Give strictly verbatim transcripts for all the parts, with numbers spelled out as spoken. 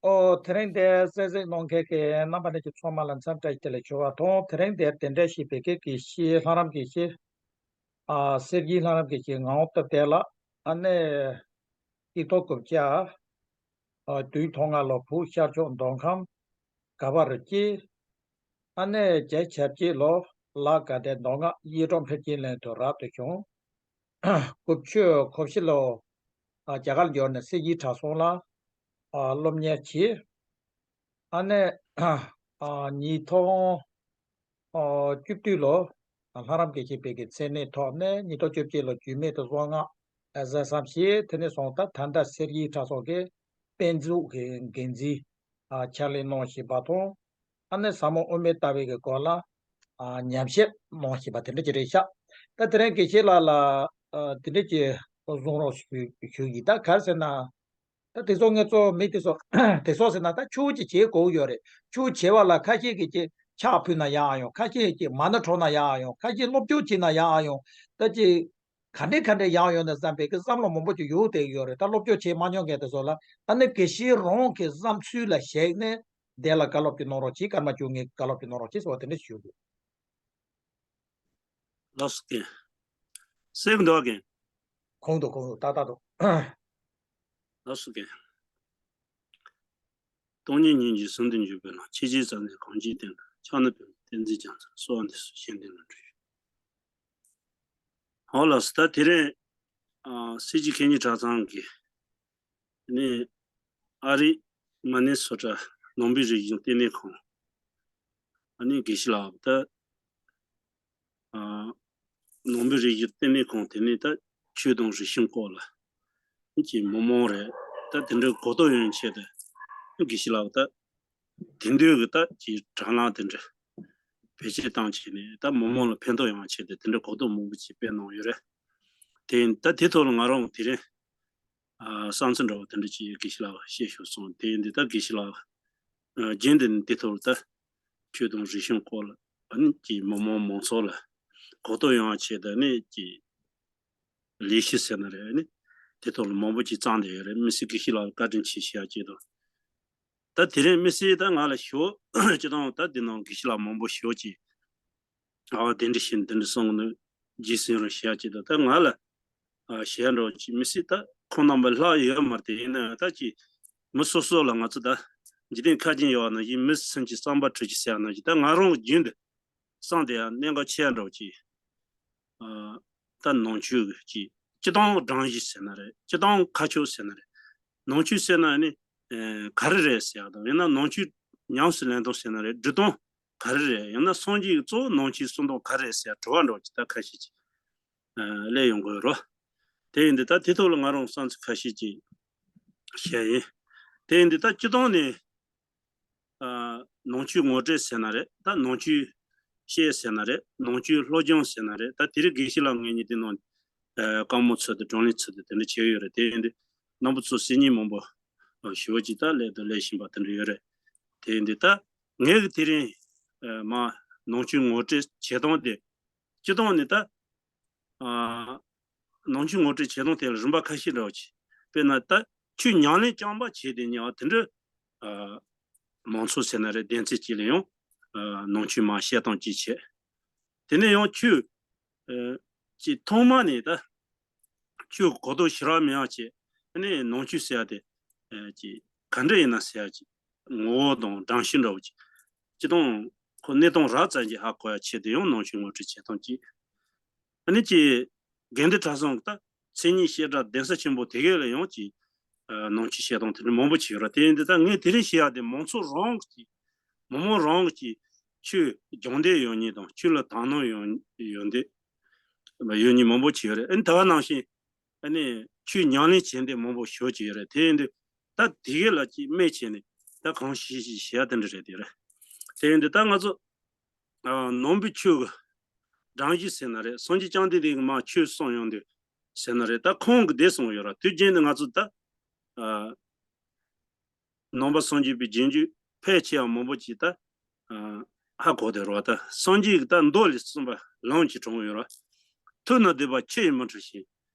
ཨོ། དེ་རིང་འདིར་གསན་གཟིགས་གནང་མཁན་གྱི་རྣམ་པ་གནས་ཀྱི་ཚང་མ་ལ་འཚམས་འདྲི་བཀྲ་ཤིས་བདེ་ལེགས་ཞུ་བ་དང་། དེ་རིང་འདིར་གདན་འདྲེན་ཞུས་པའི་གི་དགེ་བཤེས་ལྷ་རམས་དགེ་བཤེས། ཨ། གསེར་གྱི་ལྷ་རམས་དགེ་བཤེས་ངག་དབང་སྟོབས་ལྡན་ལགས། ཨ་ནི་སྤྱི་ལོ་དགུ་བརྒྱ། ཨ། དོན་ཐོག་ང་ལོ་བུ་ཤར་ཕྱོགས་མདོ་ཁམས་ག་བ་རུ་སྐྱེས། ཨ་ནི་རྒྱ་ཆབ་ཀྱི་ལོ་ལ་དགའ་ལྡན་མདོ་སྔགས་ཡེ་གྲོལ་འཕེལ་རྒྱས་གླིང་དུ་རབ་ཏུ་བྱུང་། དགུ་བཅུ་གོ་བཞི་ལོ། ཨ། རྒྱ་གར་འབྱོར་ནས་གསེར་གྱི་གྲྭ་ཚང་ལ། ཨ། སློབ་གཉེར་བྱས། ཨ་ནི། ཨ། ཉིས་སྟོང་། ཨ། བཅུ་བདུན་ལོ། ལྷ་རམས་དགེ་བཤེས་པའི་གི་མཚན་གནས་ཐོབ་ནས་ཉིས་སྟོང་བཅོ་བརྒྱད་ལོ་རྒྱུད་སྨད་དུ་གསང་སྔགས་གཟིགས་གསུམ་བྱས། དེ་ནས་བཟུང་སྟེ་ད་ལྟ་གསེར་གྱི་གྲྭ་ཚང་གི་དཔེ་མཛོད་ཀྱི་འགན་འཛིན། ཨ། ཕྱག་ལས་གནང་བཞིན་པ་དང་། ཨ་ནི་ཟབ་མོ་དབུ་མའི་ལྟ་བའི་གི་སྐོར་ལ། ཨ། ཉམས་ཞིབ་གནང་བཞིན་པ་དེ་འདྲ་ཅིག་རེད་ཤག་ད་དེ་རིང་དགེ་བཤེས་ལགས་ལ། ཨ། དེ་འདྲ་ཅིག་གསུང་རོགས་ཞུ་ཞུ་ཡིན། ད་ག་རེ་ཟེར་ན། ད་དེ་ཚོ་ངེད་ཚོ་མི་དེ་ཚོ་དེ་ཚོ་ཟེར་ན་ད་ཆོས་ཅིག་བྱེད་དགོས་ཡོད་རེད། ཆོས་བྱེད་པ་ལ་ཁ་ཤས་ཀྱིས་ཅིག་ཕྱག་ཕུལ་ན་ཡག་ཡོང་། ཁ་ཤས་ཀྱིས་མ་ཎི་བསྒྲགས་ན་ཡག་ཡོང་། ཁ་ཤས་སློབ་སྦྱོང་བྱེད་ན་ཡག་ཡོང་། ད་ཅིག་ག་འདྲས་ག་འདྲས་ཡག་ཡོང་ན་བསམ་པའི་གི་བསམ་བློ་མང་པོ་ཅིག་ཡོང་བསྡད་ཡོད་རེད། ད་སློབ་སྦྱོང་བྱེད་མ་མྱོང་མཁན་དེ་ཚོ་ལ་ཨ་ནི་དགེ་བཤེས་རང་གི་བསམ་ཚུལ་ལ་གཞིགས་ནས་དེ་ལ་བཀའ་སློབ་ཅིག་གནང་རོགས་གྱིས། སྐར་མ་བཅོ་ལྔའི་བཀའ་སློབ་ཅིག་གནང་རོགས་གྱིས་ཟེར་བ་དེ་འདྲ་ཞུ་དགོས། ལགས་སོ་རྒན། གསན་གྱི་འདུག་ག་རྒན། གོང་དུ་གོང་དུ་ཏག་ཏག་འདུག་ལགས་སོ་རྒན། སྟོང་ཉིད་སྙིང་རྗེ་ཟུང་དུ་འཇུག་པའི་ལམ། ཆེས་ཆེར་བརྩམས་ནས་གང་ཞིག་བསྟན་པ། ཕྱག་ན་པདྨོ་བསྟན་འཛིན་རྒྱ་མཚོ། གསོལ་བ་འདེབས་སོ་གཞན་དོན་ལ་འགྲོ་ཞིང་། ཧོ་ལགས་སོ། ད་དེ་རིང་། ཨ། གསེར་གྱི་མཁས་སྙན་གྲྭ་ཚང་གི་ནི་ཨ་རིག་མ་ཎི་སོ་ཊ་ནང་པའི་རིག་གཞུང་ལྟེ་གནས་ཁང་། ཨ་ནི་དགེ་བཤེས་ལགས་ད། ཨ། ནང་པའི་རིག་གཞུང་ལྟེ་གནས་ཁང་དེ་ནས་ད་ཆོས་དང་རིག་གཞུང་སྐོར་ལ་ཀྱི་མི་མང་རེད། ད་དེ་འདྲའི་གོ་རྟོགས་ཡོང་ཆེད་དུ་དགེ་བཤེས་ལགས་ད་དེང་དུས་ཀྱི་ད་ཀྱི་དྲ་ལམ་དེ་འདྲ་བེད་སྤྱོད་བཏང་བྱས་ནས་ད་མི་མང་ལ་ཕན་ཐོགས་ཡོང་ཆེད་དུ་དེ་འདྲའི་གོ་རྟོགས་མང་པོ་ཅིག་སྤེལ་གནང་ཡོད་རེད། དེ་ཡིན་ད་དེ་ཐོག་ལ་ང་རང་དེ་རིང་། ཨ། བསམ་ཚུལ་འདྲ་བོ་དེ་འདྲ་ཅིག་དགེ་བཤེས་ལགས་བཤད་ཤོག་གསུངས། དེ་ཡིན་དུས་ད་དགེ་བཤེས་ལགས། ཨ། རྒྱུན་དུ་ནི་དེ་ཐོག་ལ་ད་ཆོས་དང་རིག་གཞུང་སྐོར་ལ་ཨ་ནི་ཀྱི་མི་མང་མང་ཚོགས་ལ་གོ་རྟོགས་ཡོང་བ་ཆེད་དུ་ནི་ཀྱི་ལས་གཞི་ཟེར་ན་རེད། ཨ་ནི་དེ་ཐོག་ལ་མང་པོ་ཅིག་བརྩམས་བསྡད་ཡོད་རེད། དམིགས་བསལ་དགེ་བཤེས་ལགས་ལ་བཀའ་དྲིན་ཆེ་ཞུ་ཡ་ཆེད་དུ། ད་དེ་རིང་དམིགས་བསལ་ད་ང་ལ་ཞོག་ཅི་དང་ད་འདི་ནང་དགེ་བཤེས་ལགས་མང་པོ་ཞོག་ཅིག་ཨ། དེ་འདྲ་བྱས་ནས་དེ་འདྲ་གསུངས་ནས་རྗེས་ཟིན་རང་བཤད་ཀྱི་འདུག་ད་ང་ལ་ཨ་བཤད་འགྲོ་ཅིག་མི་སྲིད། ད་ཁོང་རྣམ་པ་ལྷག་ཡོད་མ་རེད། དེ་ཡིན་ན་ད་ཅིག་མི་སོ་སོ་ལ་ང་ཚོ་ད་འཇིག་རྟེན་ཁ་རྒྱུན་ཡོད་པ་ནང་བཞིན་མི་སེམས་ཀྱི་བསམ་པ་འཁྲུལ་གྱི་ཟེར་ཡ་ནང་བཞིན་ད་ང་རང་རྒྱུན་དུ་བསམ་བསྡད་ཡ་གནད་འགག་ཆེ་བ་འདྲ་བོ་ཅིག་ཨ། ད་ནང་ཆོས་ཀྱི་སྤྱི་དང་སྦྲང་གཞི་ཟེར་ན་རེད། སྤྱི་དང་ཁ་ཕྱོགས་ཟེར་ན་རེད། ནང་ཆོས་ཟེར་ན་ནི་ཨ་ག་རེ་རེད་ཟེར་ཡ་དང་། ཡང་ན་ནང་ཆོས་ཉམས་སུ་ལེན་སྟངས་ཟེར་ན་རེད། སྒྲུབ་སྟངས་ག་རེ་རེད། ཡང་ན་སངས་རྒྱས་ཀྱི་གཙོ་བོ་ནང་ཆོས་གསུང་སྟངས་ག་རེ་རེད་ཟེར་ཡ་དྲི་བ་འདྲ་བོ་ཅིག་ད་ཁ་ཤས་ཅིག་ཨ་སླེབས་ཡོང་གི་ཡོད་རེད། དེ་ཡིན་དུས་ད་དེ་ཐོག་ལ་ང་རང་བསམ་ཚུལ་ཁ་ཤས་ཅིག་བཤད་ཡིན། དེ་ཡིན་དུས་ད་སྤྱི་བཏང་ནས་ཨ་ནང་ཆོས་ངོ་སྤྲོད་ཟེར་ན་རེད། ད་ནང་ཆོས་བཤད་ཟེར་ན་རེད། ནང་ཆོས་སློབ་སྦྱོང་ཟེར་ན་རེད། ད་དེ་རིང་དགེ་བཤེས་ལགས་ངེད་གཉིས་དེ་ནང་ཨ་བཀའ་མོལ་ཚུལ་དུ་བགྲོ་གླེང་ཚུལ་དུ་དེ་འདྲ་བྱས་ཡོད་རེད། དེ་ཡིན་དུས་རྣམ་པ་ཚོ་གསན་མཁན་མང་པོ་ཞེ་པོ་ཅིག་ད་སླེབས་དང་སླེབས་བཞིན་པ་དེ་འདྲ་ཡོད་རེད། དེ་ཡིན་དུས་ད་ངས་གི་དེ་རིང་ཨ་མ་ནང་ཆོས་ངོ་སྤྲོད་བྱེད་སྟངས་དེ་སྤྱི་བཏང་ནས་ད་ཨ་ནང་ཆོས་ངོ་སྤྲོད་བྱེད་སྟངས་དེ་ལ་རིམ་པ་ཁ་ཤས་འདྲ་བོ་ཅིག་དཔེར་ན་ད་ཆོས་ཉམས་ལེན་རྐྱང་པ་བྱས་ཏེ་ཉལ་བ་དེ་འདྲ་ཨ་མང་ཚོགས་ཟེར་ན་རེད། སྡེ་ཚན་གཅིག་ལ་ཡང་ཨ་ནང་ཆོས་མར་བཤད་སྟངས་གཅིག་བྱས། དེ་ནས་ཡང་ཆོས་ཨ་ཅིག་ཐོག་མ་ནས་ད་ཆོས་གོ་རྟོགས་ཞེ་དྲག་མེད་ཡག་བྱས། ཨ་ནི་ནང་ཆོས་ཟེར་ཡ་དེ་ཨ་ཅིག་ག་འདྲ་ཡིན་ན་ཟེར་ཡ་ཅིག་ངོ་བོ་དང་སྦྲང་ཤིང་འདྲ་བོ་ཅིག་སྤྱི་དང་ཁོ་གནས་སྟངས་རགས་ཙམ་ཅིག་ཧ་གོ་ཡ་ཆེད་དུ་ཡང་ནང་ཆོས་ངོ་སྤྲོད་བྱེད་སྟངས་ཅིག་ཨ་ནི་ཅིག་དགེ་འདུན་གྲྭ་ཚང་གི་ད་མཚན་ཉིད་བཤད་གྲྭ་གདན་ས་ཆེན་པོ་དེ་གའི་ལ་ཡང་ཅིག་ཨ་ནང་ཆོས་བཤད་སྟངས་དེ་འདྲ་མང་པོ་ཅིག་ཡོད་རེད། དེ་ཡིན་དུས་ད་ངས་དེ་རིང་བཤད་ཡ་དེ་མང་ཚོགས་རང་གི་ཅིག་མི་མང་རང་གི་ཅིག་ཆོས་སྦྱོང་བརྡར་ཡོང་མཁན་དང་ཆོས་ལ་དག་སྣང་ཡོང་ཡོང་བསྡད་ཡོད་མཁན་མང་པོ་ཅིག་ཡོད་རེད། ཨ་ནི་ད་ག་ནང་བཞིན་ཨ་ནི་ཆོས་ཉམས་ལེན་བྱེད་མཁན་མང་པོ་ཞེ་པོ་ཅིག་ཡོད་རེད། དེ་ཡིན་དུས་ད་དེ་གའི་ལ་ཅིག་སྨད་བྱས་ནས་ད་གང་ཞིག་ཞིག་བྱེད་ཡ་དེ་འདྲ་རེད། དེ་རེད། དེ་ཡིན་དུས་ད་ང་ཚོ་ཨ་ནང་པའི་ཆོས་ཀྱི་སྦྲང་གཞི་ཟེར་ན་རེད། སངས་རྒྱས་བཅོམ་ལྡན་འདས་ཀྱིས་མར་ཆོས་གསུངས་ཡོང་དུས་ཟེར་ན་རེད། ད་ཁོང་གིས་དེ་གསུངས་ཡོད་རེད། དུས་རྒྱུན་དུ་ང་ཚོ་ད་ཨ་ནང་པ་སངས་རྒྱས་པའི་རྗེས་འཇུག་ཕལ་ཆེ་བ་མང་པོ་ཅིག་ད་ཨ་ཧ་གོ་བསྡད་རེད་བ། ད་སངས་རྒྱས་ཀྱི་ད་མདོ་ལས་གསུངས་པ་ལམ་གྱི་དྲང་པོ་ཡོད་རེད། ཐུབ་རྣམས་སྡིག་པ་ཆུ་ཡིས་མི་འཁྲུ་ཞིང་།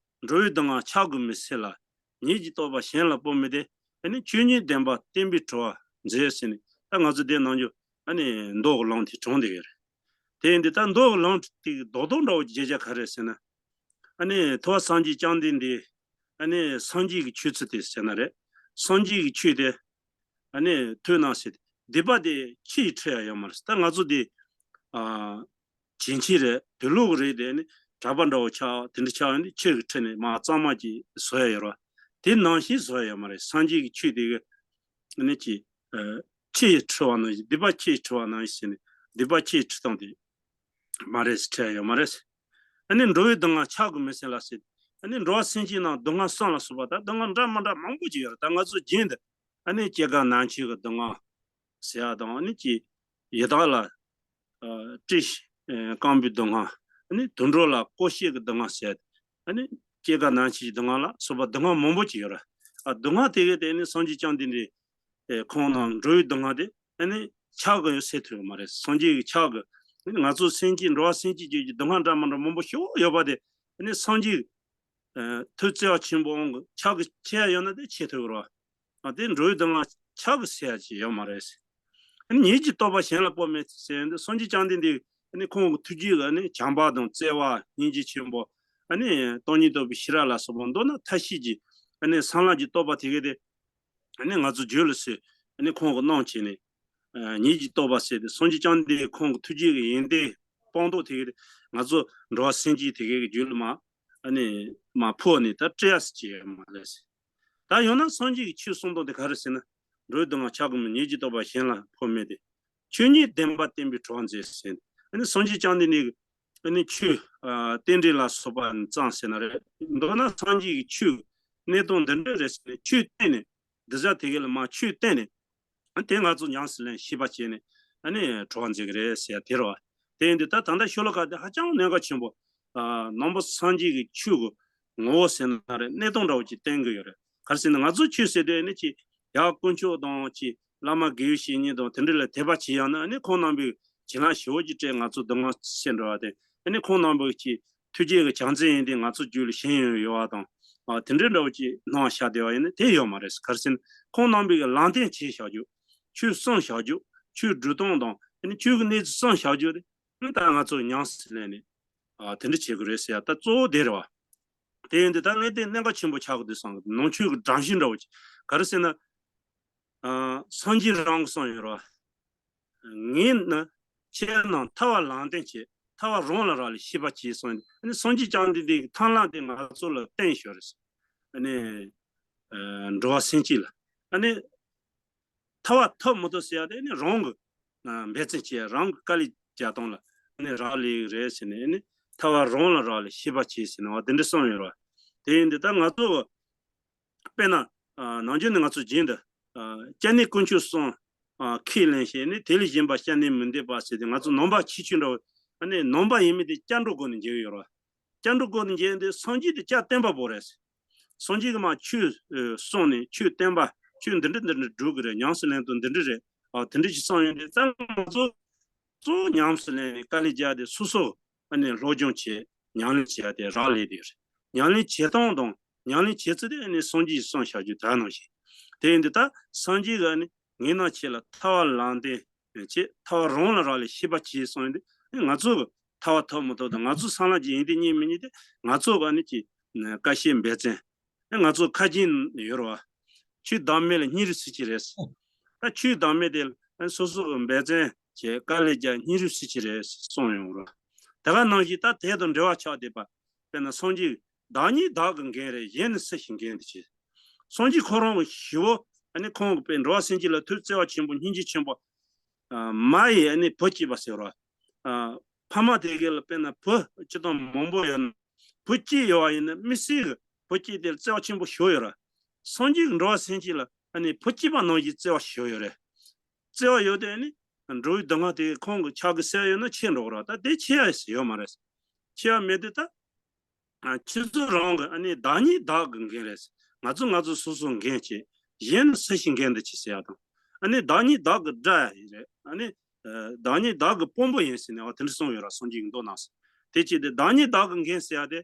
འགྲོ་བའི་སྡུག་བསྔལ་ཕྱག་གིས་མི་སེལ་ལ། ཉིད་ཀྱི་རྟོགས་པ་གཞན་ལ་སྤོ་མི་བདེ། ཨ་ནི་ཆོས་ཉིད་བདེན་པ་བསྟན་པའི་གྲོགས་མཛད་ཟེར་ནས། ད་ང་ཚོ་དེ་ནང་རྒྱུ་ཨ་ནི་མདོ་གི་ལུང་དེ་དྲངས་བསྡད་ཡོད་རེད། དེ་ཡིན་དུས་ད་མདོ་གི་ལུང་དེ་རྡོག་རྡོག་འདྲ་བོ་ཅིག་བརྗོད་བྱ་ག་རེ་ཟེར་ན། ཨ་ནི་ཐུབ་པ་སངས་རྒྱས་བཅོམ་ལྡན་འདས། ཨ་ནི་སངས་རྒྱས་ཀྱི་ཆོས་ཚུལ་དེ་ཟེར་ན་རེད། སངས་རྒྱས་ཀྱི་ཆོས་དེ་ཨ་ནི་ཐོས་གནང་ཟེར། སྡིག་པ་དེ་ཆུ་ཡིས་འཁྲུ་ཡ་ཡོད་མ་རེད། ད་ང་ཚོ་དེ་ཨ་བྱིན་ཆེན་རེད། དུག་ལོག་རེད། དེ་ནི་གྲྭ་པ་འདྲ་བོ་ཆགས། དེ་འདྲ་ཆགས་ཡོང་དུས་ཆུ་གིས་འཁྲུ་ནས་མར་གཙང་མ་ཅིག་བཟོ་ཡ་ཡོད་རེད། དེ་ནང་བཞིན་བཟོ་ཡ་ཡོད་མ་རེད། སངས་རྒྱས་ཀྱི་ཆོས་དེ་གི་ཨ་ནི་ཅིག་ཨ་ཆུ་ཡིས་འཁྲུ་བ་ནང་བཞིན། སྡིག་པ་ཆུ་ཡིས་འཁྲུ་བ་ནང་བཞིན་ཟེར་ནས། སྡིག་པ་ཆུ་ཡིས་འཁྲུ་སྟངས་དེ་མ་རེད་ཟེར། འཁྲུ་ཡ་ཡོད་མ་རེད། ཨ་ནི་འགྲོ་བའི་སྡུག་བསྔལ་ཆགས་དགོས་མི་སེམས་ལ་ཟེར། ཨ་ནི་འགྲོ་བ་སེམས་ཅན་རྣམས་སྡུག་བསྔལ་གསུམ་ལ་སོགས་པ། ད་སྡུག་བསྔལ་འདྲ་མི་འདྲ་མང་པོ་ཅིག་ཡོད་རེད། ད་ང་ཚོ་རྒྱུན་དུ་ཨ་ནི་སྐྱེ་རྒ་ན་འཆི་གི་སྡུག་བསྔལ་ཟེར་ཡ་དང་། ཨ་ནི་ཅིག་ཡི་དྭགས་ལ་ཨ་བཀྲེས་ཨ་སྐོམ་པའི་སྡུག་བསྔལ། ཨ་ནི་དུད་འགྲོ་ལ་བཀོལ་སྤྱད་ཀྱི་སྡུག་བསྔལ་ཟེར། ཨ་ནི་སྐྱེ་རྒ་ན་འཆི་གི་སྡུག་བསྔལ་ལ་སོགས་པ་སྡུག་བསྔལ་མང་པོ་ཅིག་ཡོད་རེད། ཨ་སྡུག་བསྔལ་དེ་གའི་དེ་ནི་སངས་རྒྱས་བཅོམ་ལྡན་འདས་ཨེ་ཁོང་རྣམས་འགྲོ་བའི་སྡུག་བསྔལ་དེ་ཨ་ནི་ཆགས་ཀྱི་ཡོད་ཟེར་ཐུབ་ཡོད་མ་རེད། སངས་རྒྱས་ཀྱིས་ཆགས་ཀྱི། ཨ་ནི་ང་ཚོ་སེམས་ཅན་འགྲོ་བ་སེམས་ཅན་ཅིག་གི་སྡུག་བསྔལ་འདྲ་མི་འདྲ་མང་པོ་ཞེ་པོ་ཡོད་པ་དེ་ཨ་ནི་སངས་རྒྱས་ཨ་ཐུགས་བརྩེ་བ་ཆེན་པོ་འོང་གི། ཆགས་ཀྱི་ཆེ་ཡ་ཡོད་ན་དེ་ཆེ་ཐུབ་ཀྱི་རེད་བ། ཨ་དེ་འགྲོ་བའི་སྡུག་བསྔལ་ཆགས་ཀྱི་ཟེར་ཡ་ཅིག་ཡོད་མ་རེད། ཨ་ནི་ཉིད་ཀྱི་རྟོགས་པ་གཞན་ལ་སྤོ་མེད་ཟེར་ཡ་འདི་སངས་རྒྱས་བཅོམ་ལྡན་འདས་ཨ་ནི་ཁོང་གི་ཐུགས་རྗེ་གི་ཨ་ནི་བྱམས་པ་དང་བརྩེ་བ། སྙིང་རྗེ་ཆེན་པོ། ཨ་ནི་སྟོང་ཉིད་རྟོགས་པའི་ཤེས་རབ་ལ་སོགས་པ་མདོར་ན་མཐའ་བཞི་གི་ཨ་ནི་བསམ་ལམ་གྱི་རྟོགས་པ་དེ་གའི་དེ་ཨ་ནི་ང་ཚོ་རྒྱུད་ལ་ཟེར། ཨ་ནི་ཁོང་གིས་གནང་བྱས་ནས། ཨ་ཉིད་ཀྱི་རྟོགས་པ་ཟེར་ཏེ་སངས་རྒྱས་བཅོམ་ལྡན་འདས་ཁོང་གི་ཐུགས་རྗེ་གི་ཡོན་ཏན་སྤངས་རྟོགས་དེ་གའི་ང་ཚོ་འགྲོ་བ་སེམས་ཅན་དེ་གའི་གི་རྒྱུད་ལ་མར་ཨ་ནི་མར་ཕོག་ནས་ད་སྤྲད་ཡ་ཟེར་གྱི་ཡོད་མ་རེད། ད་ཡང་ན་སངས་རྒྱས་ཀྱི་ཆོས་གསུངས་སྟངས་དེ་ག་རེ་ཟེར་ན། འགྲོ་བའི་སྡུག་བསྔལ་ཆགས་དགོས་མེད། ཉིད་ཀྱི་རྟོགས་པ་གཞན་ལ་སྤོ་མེད་དེ། ཆོས་ཉིད་བདེན་པ་བསྟན་པའི་གྲོགས་མཛད་ཟེར། ཨ་ནི་སངས་རྒྱས་བཅོམ་ལྡན་འདས་ཀྱིས་ཨ་ནི་ཆོས་ཨ་རྟེན་འབྲེལ་ལ་སོགས་པ་བརྩམས་ཟེར་ན་རེད། མདོར་ན་སངས་རྒྱས་ཀྱི་ཆོས་གནས་སྟངས་འདི་འདྲ་རེད་ཟེར་ནས། ཆོས་བསྟན་ནས་འདི་ཟ་དེ་གའི་ལ་མར་ཆོས་བསྟན་ནས། ཨ་དེ་ང་ཚོ་ཉམས་སུ་ལེན་ཤེས་པ་བྱས་ནས་ཨ་ནི་གྲོགས་མཛད་ཀྱི་རེད་ཟེར་ཡ་དེ་རེད་བ། དེ་ཡིན་དུས་ད་ད་ལྟ་ཤོ་ལོ་ཀ་དེ་ཧ་ཅང་གནད་འགག་ཆེན་པོ། ཨ་ནང་པ་སངས་རྒྱས་ཀྱི་ཆོས་ཀྱི་ངོ་བོ་ཟེར་ན་རེད། གནས་སྟངས་འདྲ་བོ་ཅིག་བསྟན་གྱི་ཡོད་རེད། ག་རེ་ཟེར་ན་ང་ཚོ་ཆོས་ཟེར་དུས་ཨ་ནི་ཅིག་ཡར་དཀོན་མཆོག་དང་ཅིག་བླ་མ་དགེ་བའི་བཤེས་གཉེན་དང་དེ་འདྲ་ལ་དད་པ་བྱེད་ཡ་ན། ཨ་ནི་ཁོང་རྣམ་པའི་བྱིན་རླབས་ཞེ་པོ་ཅིག་སྤྲད་ང་ཚོ་སྡུག་བསྔལ་སེལ་འགྲོ་བ་དེ། ཨ་ནི་ཁོང་རྣམ་པའི་ཅིག་ཐུགས་རྗེ་གི་བྱམས་བརྩེ་ཡོན་ཏན་ང་ཚོ་རྒྱུད་ལ་ཞེན་ཡོད་ཡོད་པ་དང་། ཨ་དེ་འདྲའི་འདྲ་བོ་ཅིག་སྣང་བ་ཤར་བསྡད་པ་ཡིན་ན་དེ་ཡོད་མ་རེད། ག་རེ་ཟེར་ན་ཁོང་རྣམ་པའི་གི་ལམ་སྟོན་བྱས་བཞག་རྒྱུ། ཆོས་གསུངས་བཞག་རྒྱུ། ཆོས་སྒྲུབ་སྟངས་དང་ཨ་ནི་ཆོས་ཀྱི་གནས་ཚུལ་གསུངས་བཞག་རྒྱུ་དེ། ཨ་ནི་ད་ང་ཚོ་ཉམས་སུ་ལེན་ནས་ཨ་དེ་འདྲ་བྱེད་དགོས་རེད་ཟེར་ཡ་ད་གཙོ་བོ་དེ་རེད་བ། དེ་ཡིན་དུས་ད་ངས་དེ་གནད་འགག་ཆེན་པོ་ཆགས་ཀྱི་འདུག་བསམ་གི་འདུག་ནང་ཆོས་ཀྱི་སྒྲོམ་གཞི་འདྲ་བོ་ཅིག་ག་རེ་ཟེར་ན། ཨ་སངས་རྒྱས་རང་གིས་གསུངས་ཡོད་རེད་བ། ངས་ནི་ཁྱེད་རྣམས་ཐར་པ་ལམ་སྟོན་བྱེད། ཐར་པ་རང་ལ་རག་ལས་ཤེས་པར་གྱིས་གསུངས། ཨ་ནི་སངས་རྒྱས་བཅོམ་ལྡན་འདས་ཀྱིས་ཐར་ལམ་དེ་ང་ཚོ་ལ་བསྟན་ཞོར་རེད། ཨ་ནི་ཨ་འགྲོ་བ་སེམས་ཅན་ལ་ཨ་ནི་ཐར་པ་ཐོབ་མི་ཐོབ་ཟེར་ཡ་དེ་ཨ་ནི་རང་གི་ཨ་འབད་བརྩོན་བྱེད། རང་གི་དཀའ་ལས་རྒྱག་སྟངས་ལ་ཨ་ནི་རག་ལས་རེད་ཟེར་ནས། ཨ་ནི་ཐར་པ་རང་ལ་རག་ལས་ཤེས་པར་གྱིས་ཟེར་ནས་བ་དེ་འདྲ་གསུངས་ཡོད་རེད་བ། དེ་ཡིན་དུས་ད་ང་ཚོ་དཔེར་ན། ཨ་ནམ་རྒྱུན་ནས་ང་ཚོ་རྒྱུན་དུ། ཨ་སྐྱབས་གནས་དཀོན་མཆོག་གསུམ། ཨ་ཁས་ལེན་བྱས་ནས་དེ་ལས་གཞན་པ་སྐྱབས་གནས་མི་འདེབས་པ་ཟེར་ཏེ། ང་ཚོ་ནང་པ་ཁྱད་ཆོས་འདྲ་བོ། ཨ་ནི་ནང་པ་ཡིན་མིན་དེ་སྐྱབས་འགྲོ་སྒོ་ནས་འགྱེལ་ཡོད་རེད། སྐྱབས་འགྲོ་སྒོ་ནས་འགྱེལ་དུས་སངས་རྒྱས་དེ་སྐྱབས་བསྟན་པ་པོ་རེད། སངས་རྒྱས་ཀྱིས་མར་ཆོས་ཨ་གསུངས་ནས། ཆོས་བསྟན་པ། ཆོས་འདི་འདྲ་འདི་འདྲ་སྒྲུབ་དགོས་རེད། ཉམས་སུ་ལེན་སྟངས་འདི་འདྲ་རེད། ཨ་དེ་འདྲ་ཞིག་གསུངས་ཡོང་དུས་ཙང་ང་ཚོ་གཙོ་བོ་ཉམས་སུ་ལེན་ནས་དཀའ་ལས་རྒྱག་སྟེ་སོ་སོ་ཨ་ནི་སློབ་སྦྱོང་བྱེད། ཉམས་ལེན་བྱེད་ཡ་དེ་རག་ལས་དེ་རེད། ཉམས་ལེན་བྱེད་སྟངས་དང་ཉམས་ལེན་བྱེད་ཚུལ་དེ་ཨ་ནི་སངས་རྒྱས་ཀྱིས་གསུངས་བཞག་རྒྱུ་དེ་ནང་བཞིན། དེ་ཡིན་དུས་ད་སངས་རྒྱས་ཀྱིས་ཨ་ནི་ངས་ནི་ཁྱེད་ལ་ཐར་པ་ལམ་སྟོན་བྱེད། ཐར་པ་རང་ལ་རག་ལས་ཤེས་པར་གྱིས་གསུངས་ཡོང་དུས། ཨ་ནི་ང་ཚོ་གི་ཐར་པ་ཐོབ་མི་ཐོབ་དང་། ང་ཚོ་བསམ་བློ་གི་ཡོན་ཏན་རྙེད་མི་རྙེད་དེ་ང་ཚོ་གི་ཨ་ནི་ཅིག་དཀའ་སྤྱད་འབད་བརྩོན། ཨ་ང་ཚོ་ཁ་རྒྱུན་ཡོད་རེད་བ། ཆུ་བདག་མེད་ལ་སྙིང་རུས་སུ་ཅི་རེད། ད་ཆུ་བདག་མེད་དེ་ལ་སོ་སོ་གི་འབད་བརྩོན་བྱས། དཀའ་ལས་རྒྱག། སྙིང་རུས་སུ་ཅི་རེད་གསུངས་ཡོང་རེད། དེ་ག་ནང་བཞིན་ད་དེ་དང་འབྲེལ་བ་ཆགས་བསྡད་པ། དཔེར་ན་སངས་རྒྱས། བདག་ཉིད་བདག་གི་མགོན་རེད། གཞན་ནི་སུ་ཞིག་མགོན་དུ་བྱེད། སངས་རྒྱས་ཁོ་རང་གི་ཞི་བོ། ཨ་ནི་ཁོང་གི་དཔེ་འགྲོ་བ་སེམས་ཅན་ལ་ཐུགས་བརྩེ་བ་ཆེན་པོ། སྙིང་རྗེ་ཆེན་པོ། ཨ་མ་ཡིས་ཨ་ནི་བུ་སྐྱེས་པ་ཟེར་བ། ཨ་ཕ་མ་དེ་གའི་ལ་དཔེར་ན་བུ་སྐྱེ་སྟངས་མང་པོ་ཡོད་ན། བུ་སྐྱེས་ཡོད་པ་ཡིན་ན་དམིགས་བསལ་གྱི་བུ་སྐྱེས་དེ་ལ་བརྩེ་བ་ཆེན་པོ་ཞིག་ཡོད་རེད། སངས་རྒྱས་ཀྱིས་འགྲོ་བ་སེམས་ཅན་ལ་ཨ་ནི་བུ་སྐྱེས་པ་ནང་བཞིན་བརྩེ་བ་ཞིག་ཡོད་རེད། བརྩེ་བ་ཡོད་དེ་ཨ་ནི་འགྲོ་བའི་སྡུག་བསྔལ་དེ་ཁོང་གི་ཕྱག་གིས་སེལ་ཡོད་ན་ཆེ་འགྲོ་གི་རེད། ད་དེ་ཆེ་ཡ་ཡོད་མ་རེད། ཆེ་ཡ་མེད་དུས་ད། ཨ་ཁྱེད་ཚོ་རང་གི་ཨ་ནི་བདག་ཉིད་བདག་གི་མགོན་རེད། ང་ཚོ་ང་ཚོ་སོ་སོ་མགོན་བྱེད། གཞན་ནི་སུ་ཞིག་མགོན་དུ་བྱེད་ཟེར་ཡ་དང་། ཨ་ནི་བདག་ཉིད་བདག་གི་དགྲ་ཡིན་རེད། ཨ་ནི་ཨ་བདག་ཉིད་བདག་གི་དཔོན་པོ་ཡིན་ཟེར་ནས་བ་དེ་འདྲ་གསུངས་ཡོད་ར། སངས་རྒྱས་ཀྱི་མདོ་ནང་ཟེར། དེ་བྱས་ཏེ་བདག་ཉིད་བདག་གི་མགོན་ཟེར་ཡ་དེ།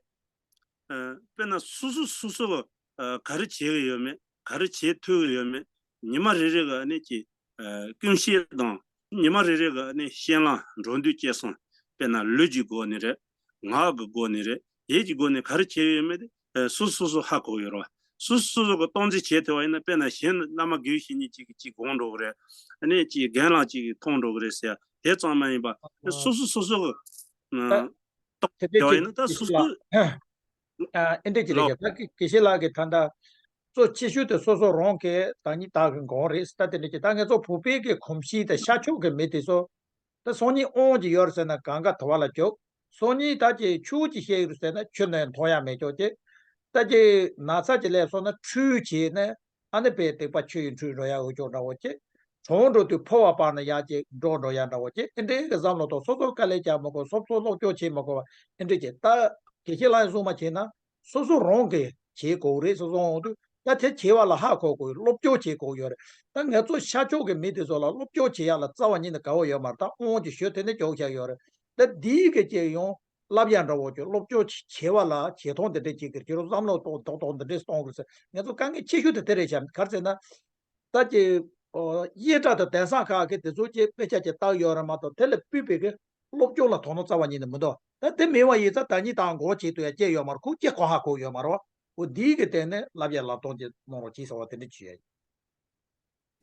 ཨ་དཔེར་ན་སོ་སོ་སོ་སོ་གི་ཨ་ག་རེ་བྱེད་ཀྱི་ཡོད་མེད། ག་རེ་བྱེད་ཐུབ་ཀྱི་ཡོད་མེད། ཉི་མ་རེ་རེ་གི་ཨ་ནི་ཀྱི་ཀུན་ཤེས་དང་ཉི་མ་རེ་རེ་གི་ཨ་ནི་ཤེས་ལམ་འགྲོ་འདུག་སྐྱེ་གསུམ། དཔེར་ན་ལུས་ཀྱི་སྒོ་ནས་རེད། ངག་གི་སྒོ་ནས་རེད། ཡིད་ཀྱི་སྒོ་ནས་ག་རེ་བྱས་ཡོད་མེད་དེ་སོ་སོ་སོ་སོ་ཧ་གོ་ཡོད་རེད་བ། སོ་སོ་སོ་སོ་གི་སྟངས་འཛིན་བྱས་ཐུབ་པ་ཡིན་ན། དཔེར་ན་གཞན་བླ་མ་དགེ་བའི་བཤེས་གཉེན་གཅིག་གིས་གཅིག་དགོངས་འགྲོ་གི་རེད། ཨ་ནི་གཅིག་རྒན་ལགས་གཅིག་གིས་མཐོང་འགྲོ་གི་རེད་ཟེར་ཡ་དེ་ཙམ་མ་ཡིན་པ། སོ་སོ་སོ་སོ་གི་ད་ཨ་དེ་འདྲ་ཅིག་རེད་ཡིན་ན་ད་སོ་སོ་ལ་ཨ་ཨེ་འདྲ་ཅིག་རེད་ལོ། ཀྱི་ད་དགེ་བཤེས་ལགས་ཀྱིས་ད་ལྟ་གཙོ་ཆེ་ཤོས་དེ་སོ་སོ་རང་གི་བདག་ཉིད་བདག་གི་འགོག་རེད་ད། དེ་འདྲ་ཅིག་ད་ངེད་ཚོ་བོད་པའི་གི་གོམས་གཤིས་དེ་ཤར་ཕྱོགས་ཀྱི་མི་དེ་ཚོ་ད་སང་ཉིན་དབང་ཅིག་ཡོད་རེད་ཟེར་ན་གང་ག་དུ་བ་ལ་འཇོག་སང་ཉིན་ད་ཅིག་ཆུ་ཅིག་བཤད་ཡོད་རེད་ཟེར་ན་ཆུ་ནས་མཐོང་ཡ་མེད་ཅོག་ཅིག་ད་ཅིག་ན་ཚ་ཅིག་སླེབས་སོང་ན་ཁྲུས་བྱས་ནས། ཨ་ནི་དཔེ་སྡིག་པ་ཆུ་ཡིས་འཁྲུད་འགྲོ་ཡ་འུ་ཅོག་འདྲ་བོ་ཅིག་གྲོངས་འགྲོ་དུས་ཕོ་བ་བར་ན་ཡ་ཅིག་འགྲོ་འགྲོ་ཡ་འདྲ་བོ་ཅིག་ཨེ་འདྲའི་གི་བསམ་བློ་དང་སོ་སོ་དཀའ་ལས་རྒྱག་མི་དགོས། སོ་སོ་སློབ་སྦྱོང་བྱེད་མི་དགོས་པ་ཨེ་འདྲ་ཅིག་ད་དགེ་བཤེས་ལགས་གསུངས་པ་བྱས་ན་སོ་སོ་རང་གིས་བྱེད་དགོས་རེད། སོ་སོ་འོང་དུས་ད་དེ་བྱེད་པ་ལ་ཧ་གོ་དགོས། སློབ་སྦྱོང་བྱེད་དགོས་ཡོད་རེད། ད་ངེད་ཚོ་ཤར་ཕྱོགས་ཀྱི་མི་དེ་ཚོ་ལ་སློབ་སྦྱོང་བྱེད་ཡ་ལ་རྩ་བ་ཉིད་ནས་དགའ་བོ་ཡོད་མ་རེད། ད་དབང་གི་ཞུ་དེ་ནས་འཇོག་བཞག་ཡོད་རེད། ད་འདིའི་གི་ཅིག་ཡང་བསླབ་ཡ་འདྲ་བོ་ཅིག་སློབ་སྦྱོང་བྱེད་པ་ལ་བྱེད་སྟངས་འདི་འདྲ་ཅིག་གི་ཁྱེད་རང་བསམ་བློ་གཏོང་ཏོག་ཏོག་འདི་འདྲས་གཏོང་དགོས་ཟེར། ངེད་ཚོ་དཀའ་ངལ་ཆེ་ཤོས་དེ་དེ་རེད་བཞག་ག་རེ་ཟེར་ན། ད་ཀྱི་ཨོ་གཡས་གྲལ་དང་དེང་སང་ཁག་གི་དེ་ཚོ་ཀྱི་དཔེ་ཆ་ཅིག་བལྟ་གི་ཡོད་རེད་མ་གཏོགས་དེ་ལ་ཕུད་པའི་གི་སློབ་སྦྱོང་ལ་དོ་སྣང་རྩ་བ་ཉིད་ནས་མི་འདུག་ད་དེ་མེད་པ་ཡིན་ཙང་ད་ཉིད་དང་འགོག་བྱེད་དུ་ཡ་སྐྱེ་ཡོད་མ་རེད། ཁོ་སྐྱེ་གང་ཧ་གོ་ཡོད་མ་རེད་བ། འོ་འདིའི་གི་སྟེང་ནས་བསླབ་ཡ་བསླབ་སྟངས་ཅིག་གནང་རོགས་གྱིས་ཟེར་བ་དེ་འདྲ་ཅིག་ཡོད།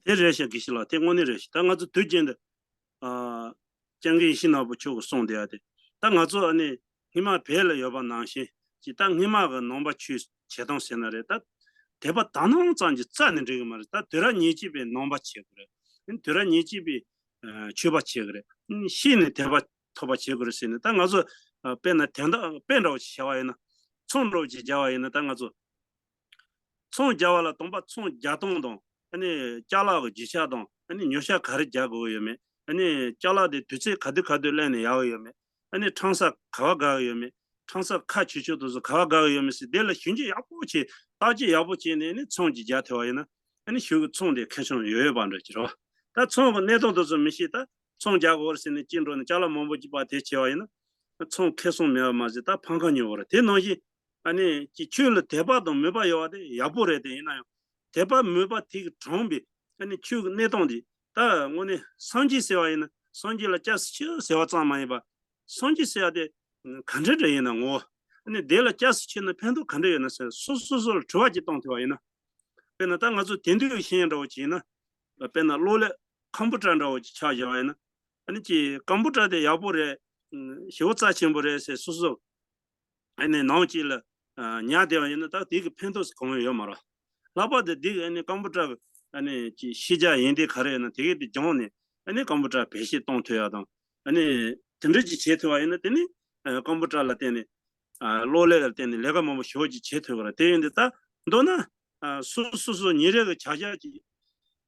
དེ་རེད་ཤག་དགེ་བཤེས་ལགས། དེ་དངོས་གནས་རེད་ཤག་ད་ང་ཚོ་དུས་རྒྱུན་དུ་ཨ་སྐྱབས་མགོན་ཡིད་བཞིན་ནོར་བུ་མཆོག་གིས་གསུངས་བསྡད་ཡ་དེ། ད་ང་ཚོ་ཨ་ནི་སྔོན་མ་བོད་ལ་ཡོད་པ་ནང་བཞིན་གྱི་ད་སྔོན་མ་གི་ནང་པ་ཆོས་བྱེད་སྟངས་ཟེར་ན་རེད། ད་དད་པ་དག་སྣང་ཙམ་གྱིས་རྩ་ནས་འགྲིག་གི་མ་རེད། ད་དུས་རབས་ཉེར་གཅིག་པའི་ནང་པ་བྱེད་དགོས་རེད། དུས་རབས་ཉེར་གཅིག་པའི་ཨ་ཆོས་པ་བྱེད་དགོས་རེད། ཤེས་ནས་དད་པ་ཐོབ་པ་བྱེད་དགོས་རེད་ཟེར་ནས། ད་ང་ཚོ་ཨ་དཔེར་ན་དོན་དག་དཔེ་འདྲ་བོ་ཞིག་བྱ་བ་ཡིན་ན། ཚོང་འདྲ་བོ་ཅིག་རྒྱག་པ་ཡིན་ན། ད་ང་ཚོ་ཚོང་རྒྱག་པ་ལ་དང་པ་ཚོང་རྒྱག་སྟངས་དང་། ཨ་ནི་ཅ་ལག་གི་རྒྱུ་ཆ་དང་། ཨ་ནི་ཉོ་ཆ་ག་རེ་རྒྱག་དགོས་ཀྱི་ཡོད་མེད། ཨ་ནི་ཅ་ལག་དེ་དུས་ཚོད་ག་དུས་ག་དུས་ལེན་ནས་ཡག་གི་ཡོད་མེད། ཨ་ནི་ཁྲང་ས་ག་པར་བརྒལ་གི་ཡོད་མེད། ཁྲང་ས་ཁ་ཆེ་ཆུང་དེ་ཚོ་ག་པར་བརྒལ་གི་ཡོད་མེད་ཟེར་དེ་ལ་ཞིབ་འཇུག་ཡག་པོ་བྱས། བརྟག་དཔྱད་ཡག་པོ་བྱས་ནས། ཨ་ནི་ཚོང་ཅིག་རྒྱག་ཐུབ་པ་ཡིན་ན། ཨ་ནི་གཞུག་གི་ཚོང་དེ་ཁེ་བཟང་ཡོད་ཡོད་པ་འདྲ་ཅིག་རེད་བ། ད་ཚོང་གི་གནས་སྟངས་དེ་ཚོ་མི་ཤེས། ད་ཚོང་རྒྱག་དགོས་རེད་ཟེར་ནས་ཅིག་འགྲོ་ནས་ཅ་ལག་མང་པོ་ཅིག་པ་དེ་བྱས་པ་ཡིན་ན། ཚོང་ཁེ་བཟང་མེད་པ་མ་ཟད་ད་ཕམ་ཁ་ཉོ་བ་རེད། དེ་ནང་བཞིན་ཨ་ནི་ཅིག་ཆོས་ལ་དད་པ་དང་མོས་པ་ཡོད་པ་དེ་ཡག་པོ་རེད། དེ་ཡིན་ན་ཡང་དད་པ་མོས་པ་དེ་གིས་དྲངས་པའི་ཨ་ནི་ཆོས་ཀྱི་གནས་སྟངས་དེ། ད་དངོས་གནས་སངས་རྒྱས་ཟེར་བ་ཡིན་ན་སངས་རྒྱས་ལ་སྐྱབས་སུ་མཆི་ཟེར་བ་ཙམ་མ་ཡིན་པ། སངས་རྒྱས་ཟེར་བ་དེ་ག་འདྲ་འདྲ་ཡིན་ན་ངོ་། ཨ་ནི་དེ་ལ་སྐྱབས་སུ་མཆི་ན་ཕན་ཐོགས་ག་འདྲ་ཡོད་ན་ཟེར་སོ་སོ་སོ་ལ་དྲི་བ་ཅིག་བཏང་ཐུབ་པ་ཡིན་ན། དཔེར་ན་ད་ང་ཚོ་དེང་དུས་ཤེས་ཡོན་འདྲ་བོ་ཅིག་ཡིན་ན། དཔེར་ན་གློག་ཀླད་ཀམ་པུ་ཊར་འདྲ་བོ་ཅིག་ཆགས་བཞག་པ་ཡིན་ན། ཨ་ནི་ཅིག་ཀམ་པུ་ཊར་དེ་ཡག་པོ་རེད། ཞེ་པོ་རྩ་ཆེན་པོ་རེད་ཟེར་སོ་སོ་ཨ་ནི་ནང་གཅིག་ལ་ཉར་བསྡད་པ་ཡིན་ན། ད་དེ་གི་ཕན་ཐོགས་གང་ཡང་ཡོད་མ་རེད། ལྷག་པར་དུ་དེ་གི་ཨ་ནི་ཀམ་པུ་ཊར་གི་ཨ་ནི་ཅིག་ཤེས་བྱ་ཡོན་ཏན་ག་རེ་ཡོད་ན་དེ་གི་དེ་སྦྱངས་ནས། ཨ་ནི་ཀམ་པུ་ཊར་བེད་སྤྱོད་གཏོང་ཐུབ་ཡ་དང་། ཨ་ནི་དེ་འདྲ་ཅིག་བྱེད་ཐུབ་པ་ཡིན་ན། དེ་ནི་ཀམ་པུ་ཊར་ལ་བརྟེན་ནས་གློག་ཀླད་ལ་བརྟེན་ནས་ལས་ཀ་མང་པོ་ཞེ་པོ་ཅིག་བྱེད་ཐུབ་ཀྱི་རེད། དེ་ཡིན་དུས་ད་མདོར་ན་སོ་སོ་སོ་ཉིན་རེ་གི་བྱ་གཞག་ཅིག་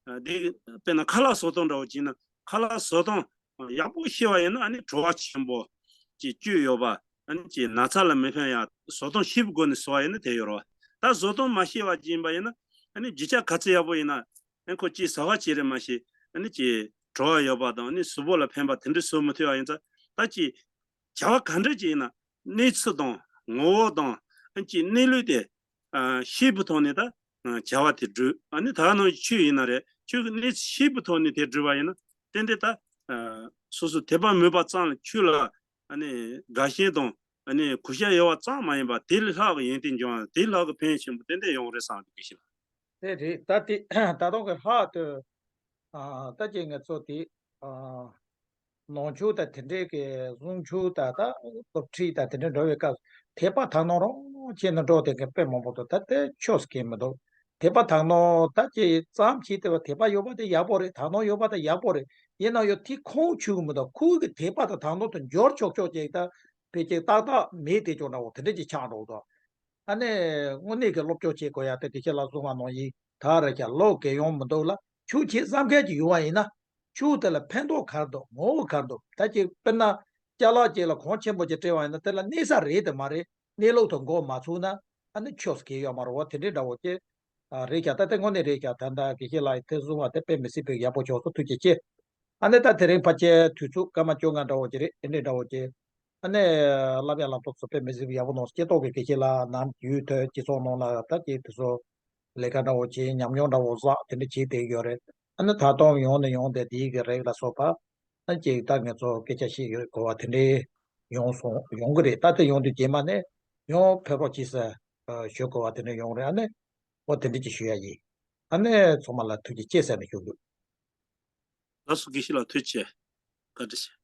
ཨ་དེ་དཔེར་ན་ཁ་ལག་བཟོ་སྟངས་འདྲ་བོ་བྱས་ན། ཁ་ལག་བཟོ་སྟངས་ཡག་པོ་ཤེས་པ་ཡིན་ན། ཨ་ནི་བྲོ་བ་ཆེན་པོ་ཅིག་བཅུད་ཡོད་པ། ཨ་ནི་ཅིག་ན་ཚ་ལ་མི་ཕན་ཡ། བཟོ་སྟངས་ཤེས་པའི་སྒོ་ནས་བཟོ་བ་ཡིན་ན་དེ་ཡོད་རེད་བ། ད་བཟོ་སྟངས་མ་ཤེས་པ་ཅིག་ཡིན་པ་ཡིན་ན། ཨ་ནི་རྒྱུ་ཆ་ག་ཚད་ཡག་པོ་ཡིན་ན། ཨ་ནི་ཁོ་ཅིག་ཟ་བ་བྱེད་རེད་མ་གཞི། ཨ་ནི་ཅིག་བྲོ་བ་ཡོད་པ་དང་། ཨ་ནི་གཟུགས་པོ་ལ་ཕན་པ་དེ་འདྲ་བཟོ་མི་ཐུབ་པ་ཡིན་ཙང་། ད་ཅིག་བྱ་བ་ག་འདྲ་ཅིག་ཡིན་ན་གནས་ཚུལ་དང་ངོ་བོ་དང་། ཨ་ནི་ཅིག་གནས་ལུགས་དེ་ཨ་ཤེས་པའི་ཐོག་ནས་ད་ཨ་བྱ་བ་དེ་སྒྲུབ། ཨ་ནི་ད་ནང་ཆོས་ཡིན་ན་རེད། ཆོས་ཀྱི་གནས་ཚུལ་ཤེས་པའི་ཐོག་ནས་དེ་སྒྲུབ་པ་ཡིན་ན། ཏན་ཏན་ད་ཨ་སོ་སོ་དད་པ་མོས་པ་ཙམ་ལ། ཆོས་ལ་ཨ་ནི་དགའ་ཞེན་དང་ཨ་ནི་གུས་ཞབས་ཡོད་པ་ཙམ་མ་ཡིན་པ། དེ་ལས་ལྷག་གི་ཡོན་ཏན་འབྱུང་བ། དེ་ལས་ལྷག་གི་ཕན་ཡོན་ཆེན་པོ་ཏན་ཏན་ཡོང་གི་རེད་བསམ་གི་ཞིག་ལ། དེ་རེད། ད་དེ་ད་དུང་གི་ལྷག་ཏུ་ཨ་ད་ཅིག་ང་ཚོ་དེ་ཨ་ནང་ཆོས་དང་དེ་འདྲའི་གི་གཞུང་ཆོས་དང་། ད་སློབ་ཁྲིད་དང་དེ་འདྲ་འགྲོ་བའི་སྐབས་དད་པ་དག་སྣང་རང་བྱས་ནས་འགྲོ་བསྡད་མཁན་དཔེ་མང་པོ་འདུག་ད་དེ་ཆོས་སུ་གལ་མི་འདུག་དད་པ་དག་སྣང་ད་ཅིག་ཙམ་བྱས་ཏེ་བ། དད་པ་ཡོད་པ་དེ་ཡག་པོ་རེད། དག་སྣང་ཡོད་པ་དེ་ཡག་པོ་རེད། ཡིན་ན་ཡང་དེ་ཁོང་ཆོས་མི་འདུག་ཁོའི་གི་དད་པ་དང་དག་སྣང་དེ་འབྱོར་ཆོག་ཆོག་ཅིག་ད་ཕལ་ཆེར་ཏག་ཏག་མེད་དེ་ཅོག་འདྲ་བོ་དེ་འདྲ་ཅིག་ཆགས་འགྲོ་འདུག་ཨ་ནི་དངོས་གནས་ཀྱི་སློབ་སྦྱོང་བྱེད་དགོས་ཡ་དེ་དགེ་བཤེས་ལགས་གསུངས་པ་ནང་བཞིན་ད་རེ་ཀྱང་ལོ་རྒས་ཡོང་མི་འདུག་ལ། ཆོས་བྱེད་བསམ་མཁན་ཅིག་ཡོད་པ་ཡིན་ན། ཆོས་དེ་ལ་ཕན་ཐོགས་ག་རེ་འདུག་ངོ་བོ་ག་རེ་འདུག་ད་ཅིག་དཔེར་ན་ཅ་ལག་ཅིག་ལ་གོང་ཆེན་པོ་ཅིག་སྤྲད་པ་ཡིན་ན། དེ་ལ་གནས་ས་རེད་དེ་མ་རེད། གནས་ལུགས་དང་མགོ་མ་ཚུགས་ན་ཨ་ནི་ཆོས་སུ་གལ་ཡོད་མ་རེད་བ། དེ་འདྲའི་འདྲ་བོ་ཅིག་ཨ་རེད་ཀྱང་། ད་དེ་དངོས་གནས་རེད་ཀྱང་། ད་ལྟ་དགེ་བཤེས་ལགས་ཀྱིས་དེ་གསུངས་པ་དེ་དཔེ་མི་སྲིད་པའི་ཡག་པོ་བྱུང་སོང་། ཐུགས་རྗེ་ཆེ། ཨ་ནི་ད་དེ་རིང་ཕལ་ཆེར་དུས་ཚོད་སྐར་མ་བཅོ་ལྔ་འདྲ་བོ་ཅིག་རེད། ཨེ་འདྲའི་འདྲ་བོ་ཅིག་ཨ་ནི་བསླབ་ཡ་བསླབ་སྟངས་ཚོ་དཔེ་མི་སྲིད་པའི་ཡག་པོ་གནང་སོང་། སྐྱེ་ཐོག་གི་དགེ་བཤེས་ལགས་ནམ་ཡུན་ཐོན་སྤྱི་ཚོགས་ནང་ལ་ད་ཅིག་དེ་ཚོ་ ལས་ཀ་འདྲ་བོ་བྱེད། ཉམས་མྱོང་འདྲ་བོ་བསགས། དེ་འདྲ་བྱེད་བསྡད་ཡོད་རེད། ཨ་ནི་ད་དུང་ཡོང་ནས་ཡོང་སྟེ་དེའི་གི་རིགས་ལ་སོགས་པ། ཨ་ཅིག་ད་ངེད་ཚོ་སྐད་ཆ་བཤད་དགོས་པ་དེ་འདྲའི་ཡོང་སོང་། ཡོང་གི་རེད། ད་ལྟ་ཡོང་དུས་རྗེས་མ་ནས་ཡང་ཕེབས་རོགས་གྱིས་ཟེར་ཞུ་དགོས་པ་དེ་འདྲ་ཡོང་རེད། ཨ་ནི་འོ་དེ་འདྲ་ཅིག་ཞུ་ཡ་ཡིན། ཨ་ནི་ཚང་མ་ལ་ཐུགས་རྗེ་ཆེ་ཟེར་ནས་ཞུ་དགོས། ལགས་སོ། དགེ་བཤེས་ལགས་ཐུགས་རྗེ་ཆེ། བཀའ་དྲིན་ཆེ།